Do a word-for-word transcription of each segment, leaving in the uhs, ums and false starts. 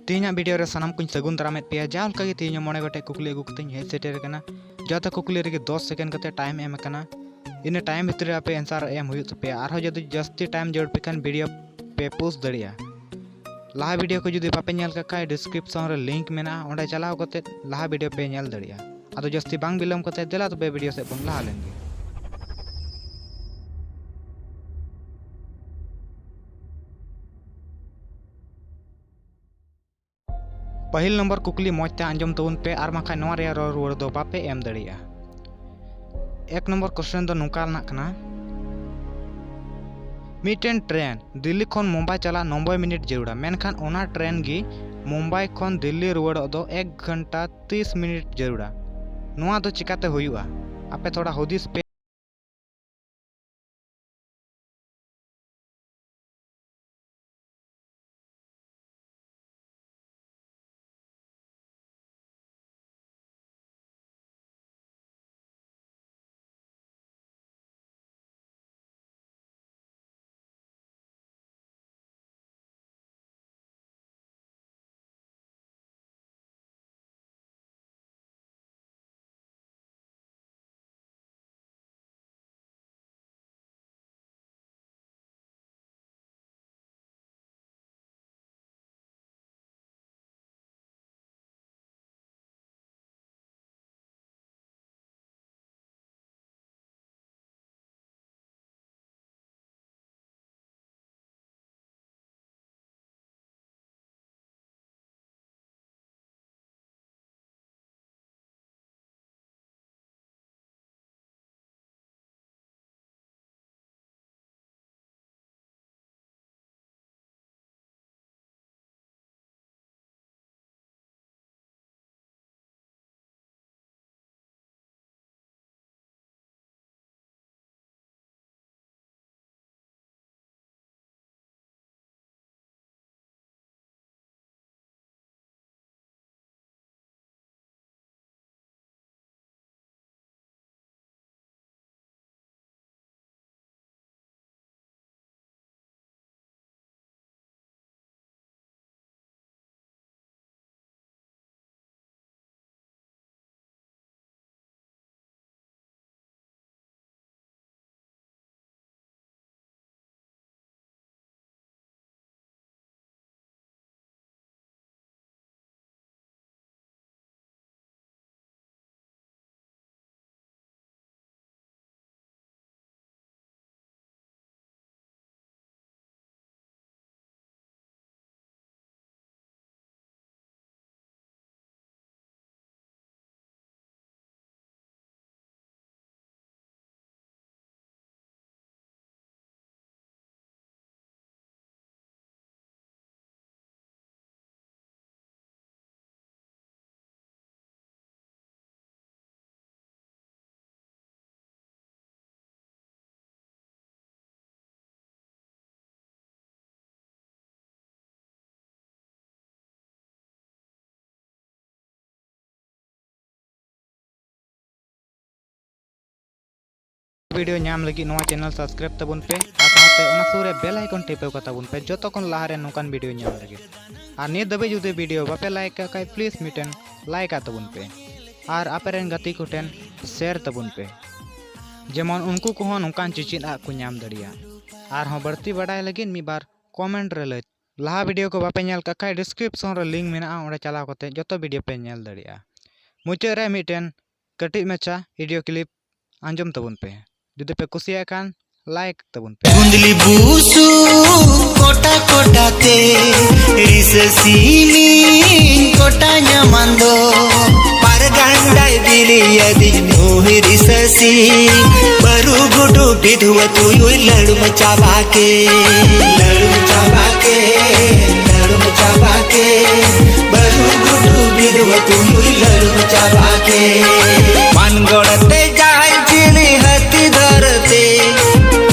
ᱛᱮᱦᱮᱧᱟᱜ ᱵᱷᱤᱰᱤᱭᱳ ᱨᱮ ᱥᱟᱱᱟᱢ ᱠᱚᱧ ᱥᱟᱹᱜᱩᱱ ᱫᱟᱨᱟᱢᱮᱫ ᱯᱮᱭᱟ᱾ ᱡᱟᱦᱟᱸ ᱞᱮᱠᱟ ᱜᱮ ᱛᱮᱦᱮᱧ ᱦᱚᱸ ᱢᱚᱬᱮ ᱜᱚᱴᱮᱡ ᱠᱩᱠᱞᱤ ᱟᱹᱜᱩ ᱠᱟᱛᱮᱧ ᱦᱮᱡ ᱥᱮᱴᱮᱨ ᱟᱠᱟᱱᱟ᱾ ᱡᱚᱛᱚ ᱠᱩᱠᱞᱤ ᱨᱮᱜᱮ ᱫᱚᱥ ᱥᱮᱠᱮᱱᱰ ᱠᱟᱛᱮ ᱴᱟᱭᱤᱢ ᱮᱢ ᱟᱠᱟᱱᱟ᱾ ᱤᱱᱟᱹ ᱴᱟᱭᱤᱢ ᱵᱷᱤᱛᱨᱤ ᱨᱮ ᱟᱯᱮ ᱮᱱᱥᱟᱨ ᱮᱢ ᱦᱩᱭᱩᱜ ᱛᱟᱯᱮᱭᱟ᱾ ᱟᱨᱦᱚᱸ ᱡᱩᱫᱤ ᱡᱟᱹᱥᱛᱤ ᱴᱟᱭᱤᱢ ᱡᱟᱹᱨᱩᱲ ᱯᱮ ᱠᱷᱟᱱ ᱵᱷᱤᱰᱤᱭᱳ ᱯᱮ ᱯᱳᱥᱴ ᱫᱟᱲᱮᱭᱟᱜᱼᱟ᱾ ᱞᱟᱦᱟ ᱵᱷᱤᱰᱤᱭᱳ ᱠᱚ ᱡᱩᱫᱤ ᱵᱟᱯᱮ ᱧᱮᱞ ᱠᱟᱜ ᱠᱷᱟᱡ, ᱰᱤᱥᱠᱨᱤᱯᱥᱚᱱ ᱨᱮ ᱞᱤᱝᱠ ᱢᱮᱱᱟᱜᱼᱟ, ᱚᱸᱰᱮ ᱪᱟᱞᱟᱣ ᱠᱟᱛᱮ ᱞᱟᱦᱟ ᱵᱷᱤᱰᱤᱭᱳ ᱯᱮ ᱧᱮᱞ ᱫᱟᱲᱮᱭᱟᱜᱼᱟ᱾ ᱟᱫᱚ ᱡᱟᱹᱥᱛᱤ ᱵᱟᱝ ᱵᱤᱞᱚᱢ ᱠᱟᱛᱮ ᱫᱮᱞᱟ ᱛᱚᱵᱮ ᱵᱷᱤᱰᱤᱭᱳ ᱥᱮᱫ ᱵᱚᱱ ᱞᱟᱦᱟ ᱞᱮᱱ ᱜᱮ᱾ ᱯᱟᱹᱦᱤᱞ ᱱᱚᱢᱵᱚᱨ ᱠᱩᱠᱞᱤ ᱢᱚᱡᱽ ᱛᱮ ᱟᱸᱡᱚᱢ ᱛᱟᱵᱚᱱ ᱯᱮ, ᱟᱨ ᱵᱟᱝᱠᱷᱟᱱ ᱱᱚᱣᱟ ᱨᱮᱭᱟᱜ ᱨᱚᱲ ᱨᱩᱣᱟᱹᱲ ᱫᱚ ᱵᱟᱯᱮ ᱮᱢ ᱫᱟᱲᱮᱭᱟᱜᱼᱟ᱾ ᱮᱠ ᱱᱚᱢᱵᱚᱨ ᱠᱚᱥᱪᱮᱱ ᱫᱚ ᱱᱚᱝᱠᱟ ᱨᱮᱱᱟᱜ ᱠᱟᱱᱟ, ᱢᱤᱫᱴᱮᱱ ᱴᱨᱮᱱ ᱫᱤᱞᱞᱤ ᱠᱷᱚᱱ ᱢᱩᱢᱵᱟᱭ ᱪᱟᱞᱟᱜ ᱱᱚᱵᱵᱳᱭ ᱢᱤᱱᱤᱴ ᱡᱟᱹᱨᱩᱲᱟ, ᱢᱮᱱᱠᱷᱟᱱ ᱚᱱᱟ ᱴᱨᱮᱱ ᱜᱮ ᱢᱩᱢᱵᱟᱭ ᱠᱷᱚᱱ ᱫᱤᱞᱞᱤ ᱨᱩᱣᱟᱹᱲᱚᱜ ᱫᱚ ᱮᱠ ᱜᱷᱚᱱᱴᱟ ᱛᱤᱥ ᱢᱤᱱᱤᱴ ᱡᱟᱹᱨᱩᱲᱟ᱾ ᱱᱚᱣᱟ ᱫᱚ ᱪᱤᱠᱟᱛᱮ ᱦᱩᱭᱩᱜᱼᱟ? ᱟᱯᱮ ᱛᱷᱚᱲᱟ ᱦᱩᱫᱤᱥ ᱯᱮ᱾ video ᱧᱟᱢ ᱞᱟᱹᱜᱤᱫ ᱱᱚᱣᱟ channel subscribe ᱛᱟᱵᱚᱱ ᱯᱮ ᱟᱨ ᱥᱟᱶᱛᱮ ᱚᱱᱟ ᱥᱩᱨ ᱨᱮ bell icon ᱴᱤᱯᱟᱹᱣ ᱠᱟᱛᱟ ᱵᱚᱱ ᱯᱮ ᱡᱚᱛᱚ ᱠᱷᱚᱱ ᱞᱟᱦᱟ ᱨᱮ ᱱᱚᱝᱠᱟᱱ video ᱧᱟᱢ ᱞᱟᱹᱜᱤᱫ᱾ ᱟᱨ ᱱᱤᱛ ᱫᱷᱟᱹᱵᱤᱡ ᱡᱩᱫᱤ video ᱵᱟᱯᱮ like ᱠᱟᱜ ᱠᱷᱟᱡ please ᱢᱤᱫᱴᱮᱱ like ᱟᱜ ᱛᱟᱵᱚᱱ ᱯᱮ ᱟᱨ ᱟᱯᱮ ᱨᱮᱱ ᱜᱟᱛᱮ ᱠᱚᱴᱷᱮᱱ share ᱛᱟᱵᱚᱱ ᱯᱮ, ᱡᱮᱢᱚᱱ ᱩᱱᱠᱩ ᱠᱚᱦᱚᱸ ᱱᱚᱝᱠᱟᱱ ᱪᱮᱪᱮᱫ ᱟᱜ ᱠᱚ ᱧᱟᱢ ᱫᱟᱲᱮᱭᱟᱜ᱾ ᱟᱨᱦᱚᱸ ᱵᱟᱹᱲᱛᱤ ᱵᱟᱰᱟᱭ ᱞᱟᱹᱜᱤᱫ ᱢᱤᱫ ᱵᱟᱨ comment ᱨᱮ ᱞᱟᱹᱭ᱾ ᱞᱟᱦᱟ video ᱠᱚ ᱵᱟᱯᱮ ᱧᱮᱞ ᱠᱟᱜ ᱠᱷᱟᱡ description ᱨᱮ link ᱢᱮᱱᱟᱜᱼᱟ, ᱚᱸᱰᱮ ᱪᱟᱞᱟᱣ ᱠᱟᱛᱮ ᱡᱚᱛᱚ video ᱯᱮ ᱧᱮᱞ ᱫᱟᱲᱮᱭᱟᱜᱼᱟ᱾ ᱢᱩᱪᱟᱹᱫ ᱨᱮ ᱢᱤᱫᱴᱮᱱ ᱠᱟᱹᱴᱤᱡ ᱢᱟᱪᱷᱟ video clip ᱟᱸᱡᱚᱢ ᱛᱟᱵᱚᱱ ᱯᱮ᱾ ᱡᱩᱫᱤ ᱯᱮ ᱠᱩᱥᱤᱭᱟᱜ ᱠᱷᱟᱱ like ᱛᱟᱵᱚᱱ ᱯᱮ᱾ ᱜᱩᱸᱫᱽᱞᱤ ᱵᱩᱥᱩᱵ ᱠᱚᱴᱟ ᱠᱚᱴᱟ ᱛᱮ ᱨᱤᱥᱟᱹ ᱥᱤᱢᱤᱧ ᱠᱚᱴᱟ ᱧᱟᱢᱟᱱ ᱫᱚ᱾ ᱯᱟᱨᱜᱟᱱᱰᱟᱭ ᱵᱤᱞᱤ ᱟᱹᱫᱤᱧ ᱱᱩᱭ ᱨᱤᱥᱟᱹ ᱥᱤᱢ᱾ ᱵᱟᱹᱨᱩ ᱜᱩᱰᱩ ᱵᱤᱫᱷᱩᱣᱟᱹ ᱛᱩᱭᱩᱭ ᱞᱟᱹᱲᱩᱢ ᱪᱟᱵᱟ ᱠᱮ᱾ ᱞᱟᱹᱲᱩᱢ ᱪᱟᱵᱟ ᱠᱮ, ᱞᱟᱹᱲᱩᱢ ᱪᱟᱵᱟ ᱠᱮ᱾ ᱵᱟᱹᱨᱩ ᱜᱩᱰᱩ ᱵᱤᱫᱷᱩᱣᱟᱹ ᱛᱩᱭᱩᱭ ᱞᱟᱹᱲᱩᱢ ᱪᱟᱵᱟ ᱠᱮ᱾ ᱢᱟᱱᱜᱚᱲ ᱛᱮ ᱡᱟᱦᱟᱸᱭ ᱪᱤᱞᱤ ᱦᱟᱹᱛᱤ ᱫᱷᱚᱨᱛᱮ᱾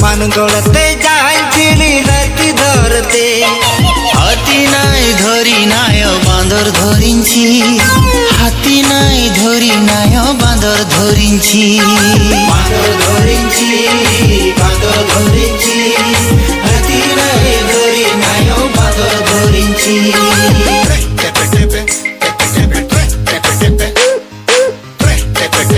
ᱢᱟᱱᱜᱚᱲ ᱛᱮ ᱡᱟᱦᱟᱸᱭ ᱪᱤᱞᱤ ᱦᱟᱹᱛᱤ ᱫᱷᱚᱨᱛᱮ᱾ ᱦᱟᱹᱛᱤ ᱱᱟᱭ ᱫᱷᱚᱨᱤ ᱱᱟᱭ ᱵᱟᱸᱫᱚᱨ ᱫᱷᱚᱨᱤᱧ ᱪᱤ᱾ ᱦᱟᱹᱛᱤ ᱱᱟᱭ ᱫᱷᱚᱨᱤ ᱱᱟᱭ ᱵᱟᱸᱫᱚᱨ ᱫᱷᱚᱨᱤᱧ ᱪᱤ᱾ ᱵᱟᱸᱫᱚᱨ ᱫᱷᱚᱨᱤᱧ ᱪᱤ᱾